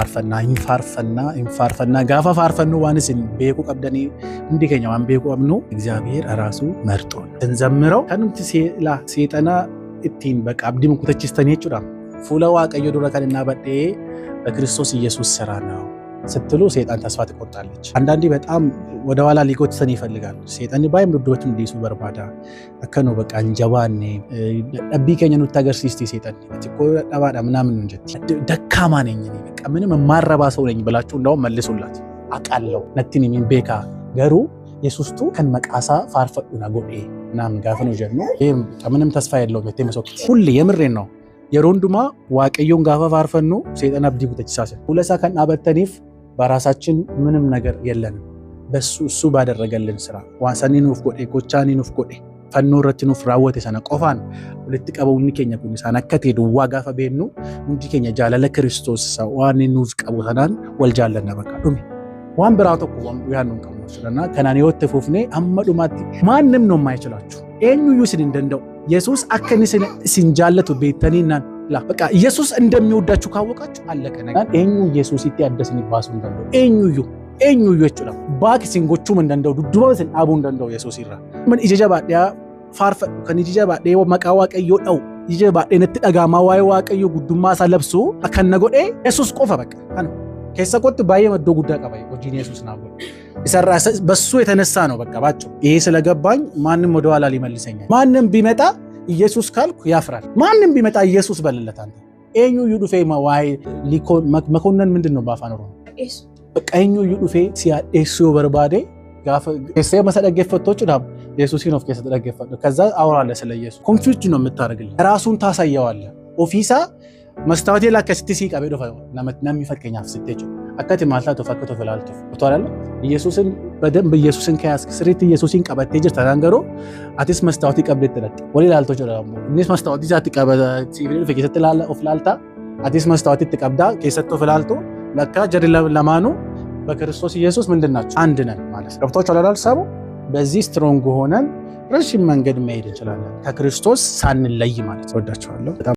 Faarfannaa hin faarfannaa hin faarfannaa gaafa faarfannu waan isin beekuu qabdanii hundi keenya waan beekuu qabnu እግዚአብሔር ራሱ መርጦ ነው ስንዘምረው kanumti seexana ittiin በቃ abdii kutachiistanii jechuudha. Fuula Waaqayyo dura kan inni badhee በክርስቶስ ኢየሱስ ስራ ነው ስትሉ ሰይጣን ተስፋ ትቆርጣለች። አንዳንዴ በጣም ወደኋላ ሊጎትተን ይፈልጋል። Seexanni baay'ee dudduubatti nu dhiisuu barbaada. Akka nu በቃ hin jabaanne dadhabbii keenya nutti agarsiisti seexanni. Ati እኮ dadhabaadha ምናምን ነው jetti. ደካማ ነኝ እኔ በቃ ምንም የማረባ ሰው ነኝ ብላችሁ እንደውም መልሱላት። አውቃለሁ natti himin beeka garuu Yesuustu kan maqaasaa faarfadhu na godhe ምናምን gaafa nu jennu ምንም ተስፋ የለውም jettee masootti. ሁሌ የምሬን ነው። Yeroo hundumaa Waaqayyoon gaafa faarfannu seexana abdii kutachiisaa fuula isaa kan dhaabattaniif በራሳችን ምንም ነገር የለንም። በሱ እሱ ባደረገልን ስራ waan nuuf godhe gochaa nuuf godhe fannoo irratti nuuf raawwate sana qofaan walitti qabamni keenya kun isaan akka ta'e duwwaa gaafa beennu hundi keenya jaalala Kiristoos isa waan nuuf qabu sanaan wal jaallanna bakka dhume. Waan biraa tokko waan yaadnu hin qabnu jechuudha. Kanaan yoo itti fufnee hamma dhumaatti ማንም ነው የማይችላችሁ eenyuyyuu isin hin danda'u. Yesuus akka inni isin jaallatu beektaniinaan በቃ ኢየሱስ እንደሚወዳችሁ ካወቃችሁ አለቀ ነገር። Eenyu Yesuusitti adda isin baasuu hin danda'u. Eenyuyyuu eenyuyyuu jechuudha. Baak isin gochuu hin danda'u. Dudduuba isin dhaabuu hin danda'u Yesuus irraa. Ija jabaadhee faarfadhu kan ija jabaadhee maqaa Waaqayyoo dha'u ija jabaadhee natti dhagaamaa waa'ee Waaqayyoo guddummaa isaa labsu kan na godhe Yesuus qofa በቃ kana keessa kootti baay'ee iddoo guddaa qaba hojiin Yesuus naaf godhe. ይሰራ በሱ የተነሳ ነው። በቃ ባጭሩ ይሄ ስለገባኝ ማንም ወደኋላ ሊመልሰኛል። ማንም ቢመጣ ኢየሱስ ካልኩ ያፍራል። ማንም ቢመጣ ኢየሱስ በልለት አንተ eenyuyyuu dhufee waa'ee መኮነን ምንድን ነው በአፋን ኦሮሞ? በቃ eenyuyyuu dhufee si hadheessuu yoo barbaade gaafa keessee masa dhaggeeffattu jechuudha Yesuusiin of keessatti dhaggeeffadhu. ከዛ አወራለህ ስለ ኢየሱስ። Confuse ነው የምታደርግልህ። ራሱን ታሳየዋለህ። Ofiisaa mastaawotii akkasitti sii qabee dhufa namni fakkeenyaaf sitti jechuudha. Akka ati maal taatuuf akka of ilaaltuuf. Otoo Yesuusin በደንብ Yesuusin ከያዝክ sirriitti Yesuusin qabattee jirta naan garuu atis mastaawotii qabdeetti hidhatte. Wal ilaaltu jechuudha. Innis mastaawotii isaatti qabee dhufe keessatti of ilaalta. Atis mastaawotiitti qabdaa keessatti of ilaaltu. ለካ jarri lamaanuu በክርስቶስ ኢየሱስ ምንድን ናቸው? አንድ ነን ማለት ነው። ገብቷችኋል አይደል ሀሳቡ? በዚህ strong ሆነን ረዥም መንገድ መሄድ እንችላለን ከክርስቶስ ሳንለይ ማለት ነው። ወዳችኋለሁ በጣም።